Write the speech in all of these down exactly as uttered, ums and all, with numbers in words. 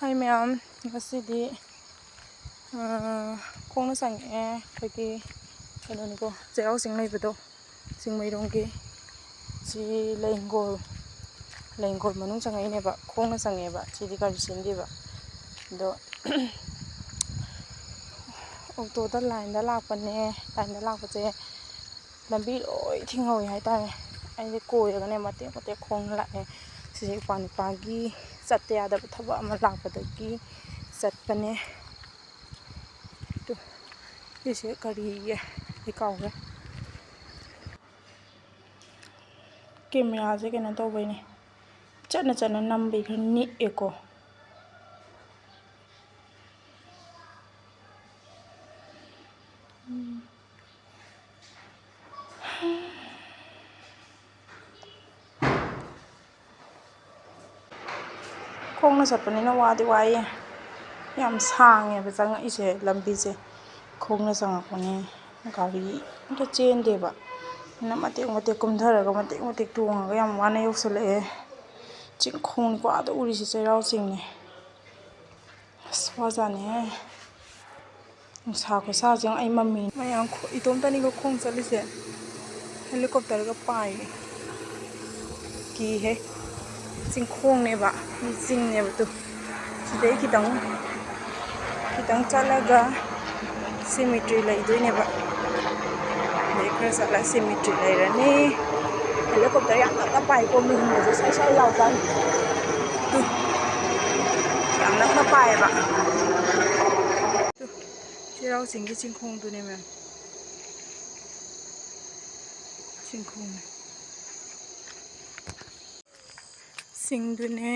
ꯍꯥꯏ ꯃꯌꯥꯝ, ꯉꯁꯤꯗꯤ, ꯑ, ꯈꯣꯡꯅ ꯆꯪꯉꯛꯑꯦ꯫ ꯑꯩꯈꯣꯏꯒꯤ ꯀꯩꯅꯣꯅꯤꯀꯣ, ꯆꯩꯔꯥꯎ ꯆꯤꯡ ꯂꯩꯕꯗꯣ, ꯆꯤꯡꯃꯩꯔꯣꯡꯒꯤ꯫ ꯁꯤ ꯂꯩꯉꯣꯜ, ꯂꯩꯉꯣꯜ ꯃꯅꯨꯡ ꯆꯪꯉꯛꯏꯅꯦꯕ, ꯈꯣꯡꯅ ꯆꯪꯉꯛꯑꯦꯕ꯫ ꯁꯤꯗꯤ ꯒꯥꯔꯤ ꯆꯦꯟꯗꯦꯕ꯫ ꯑꯗꯣ ꯑꯣꯛꯇꯣꯗ ꯂꯥꯏꯟꯗ ꯂꯥꯛꯄꯅꯦ꯫ ꯂꯥꯏꯟꯗ ꯂꯥꯛꯄꯁꯦ ꯂꯝꯕꯤ ꯂꯣꯏ ꯊꯤꯡꯍꯧꯋꯦ ꯍꯥꯏꯇꯥꯔꯦ꯫ ꯑꯩꯗꯤ ꯀꯣꯏꯔꯒꯅꯦ ꯃꯇꯦꯛ ꯃꯇꯦꯛ ꯈꯣꯡꯅ ꯂꯥꯛꯑꯦ꯫ ꯁꯤꯁꯦ ꯏꯄ꯭ꯋꯥ ꯅꯨꯄꯥꯒꯤ ꯆꯠꯇ ꯌꯥꯗꯕ ꯊꯕꯛ ꯑꯃ ꯂꯥꯛꯄꯗꯒꯤ ꯆꯠꯄꯅꯦ꯫ ꯇꯨ, ꯁꯤꯁꯦ ꯀꯔꯤꯌꯦ? ꯑꯩ ꯀꯥꯎꯈ꯭ꯔꯦ꯫ ꯀꯦꯃꯦꯔꯥꯁꯦ ꯀꯩꯅꯣ ꯇꯧꯕꯩꯅꯦ, ꯆꯠꯅ ꯆꯠꯅ ꯅꯝꯕꯩ ꯈꯔ ꯅꯤꯛꯑꯦꯀꯣ꯫ ꯎꯝ꯫ ꯈꯣꯡꯅ ꯆꯠꯄꯅꯤꯅ ꯋꯥꯗꯤ ꯋꯥꯏꯌꯦ꯫ ꯌꯥꯝ ꯁꯥꯡꯉꯦꯕ ꯆꯪꯉꯛꯏꯁꯦ, ꯂꯝꯕꯤꯁꯦ꯫ ꯈꯣꯡꯅ ꯆꯪꯉꯛꯄꯅꯦ, ꯒꯥꯔꯤ ꯑꯝꯇ ꯆꯦꯟꯗꯦꯕ꯫ ꯑꯗꯨꯅ ꯃꯇꯦꯛ ꯃꯇꯦꯛ ꯀꯨꯝꯊꯔꯒ ꯃꯇꯦꯛ ꯃꯇꯦꯛ ꯇꯣꯡꯉꯒ ꯌꯥꯝ ꯋꯥꯅ ꯌꯧꯁꯜꯂꯛꯑꯦ꯫ ꯆꯤꯡꯈꯣꯡꯅꯤꯀꯣ ꯑꯥꯗ ꯎꯔꯤꯁꯦ, ꯆꯩꯔꯥꯎ ꯆꯤꯡꯅꯦ꯫ ꯑꯁ, ꯋꯥꯖꯥꯅꯤꯍꯦ꯫ ꯅꯨꯡꯁꯥ ꯈꯨꯁꯥꯁꯦ ꯌꯦꯡꯉꯨ, ꯑꯩ ꯃꯃꯤ꯫ ꯃꯌꯥꯝ ꯈꯣ-, ꯏꯇꯣꯝꯇꯅꯤꯀꯣ ꯈꯣꯡ ꯆꯠꯂꯤꯁꯦ꯫ ꯍꯦꯂꯤꯀꯣꯞꯇꯔꯒ ꯄꯥꯏ꯫ ꯀꯤꯍꯦ꯫ ꯆꯤꯡꯈꯣꯡꯅꯦꯕ, ꯆꯤꯡꯅꯦꯕ ꯇꯨ꯫ ꯁꯤꯗꯩ ꯈꯤꯇꯪ, ꯈꯤꯇꯪ ꯆꯠꯂꯒ cemetery ꯂꯩꯗꯣꯏꯅꯦꯕ꯫ ꯑꯗꯩ ꯈꯔ ꯆꯠꯂ cemetery ꯂꯩꯔꯅꯤ꯫ ꯍꯦꯂꯤꯀꯣꯞꯇꯔ ꯌꯥꯝ ꯅꯛꯅ ꯄꯥꯏꯀꯣ, ꯃꯤ ꯍꯨꯟꯕꯁꯦ ꯁ꯭ꯋꯥꯏ ꯁ꯭ꯋꯥꯏ ꯂꯥꯎꯖꯥꯠꯅꯤ꯫ ꯇꯨ꯫ ꯌꯥꯝ ꯅꯛꯅ ꯄꯥꯏꯌꯦꯕ꯫ ꯇꯨ꯫ ꯆꯩꯔꯥꯎ ꯆꯤꯡꯒꯤ ꯆꯤꯡꯈꯣꯡꯗꯨꯅꯦ ꯃꯌꯥꯝ꯫ ꯆꯤꯡꯈꯣꯡꯅꯦ꯫ ꯆꯤꯡꯗꯨꯅꯦ꯫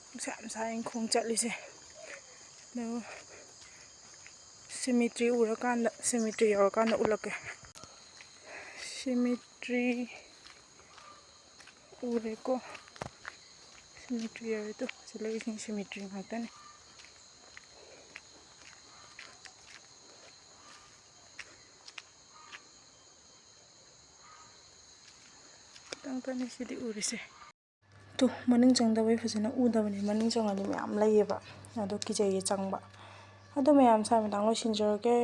ꯅꯨꯡꯁꯥ ꯌꯥꯝ ꯁꯥꯏ ꯈꯣꯡ ꯆꯠꯂꯤꯁꯦ꯫ ꯑꯗꯣ cemetery ꯎꯔꯀꯥꯟꯗ, cemetery ꯌꯧꯔꯀꯥꯟꯗ ꯎꯠꯂꯛꯀꯦ꯫ Cemetery ꯎꯔꯦꯀꯣ꯫ Cemetery ꯌꯧꯔꯦ ꯇꯨ꯫ ꯁꯤ ꯂꯩꯔꯤꯁꯤꯡ cemetery ꯉꯥꯛꯇꯅꯦ꯫ ꯈꯤꯇꯪꯇꯅꯤ ꯁꯤꯗꯤ ꯎꯔꯤꯁꯦ꯫ ꯇꯨ, ꯃꯅꯨꯡ ꯆꯪꯗꯕꯩ ꯐꯖꯅ ꯎꯗꯕꯅꯦ꯫ ꯃꯅꯨꯡ ꯆꯪꯉꯗꯤ ꯃꯌꯥꯝ ꯂꯩꯌꯦꯕ꯫ ꯑꯗꯣ ꯀꯤꯖꯩꯌꯦ ꯆꯪꯕ꯫ ꯑꯗꯣ ꯃꯌꯥꯝ, ꯁ꯭ꯋꯥꯏ ꯃꯇꯥꯡ ꯂꯣꯏꯁꯤꯟꯖꯔꯒꯦ꯫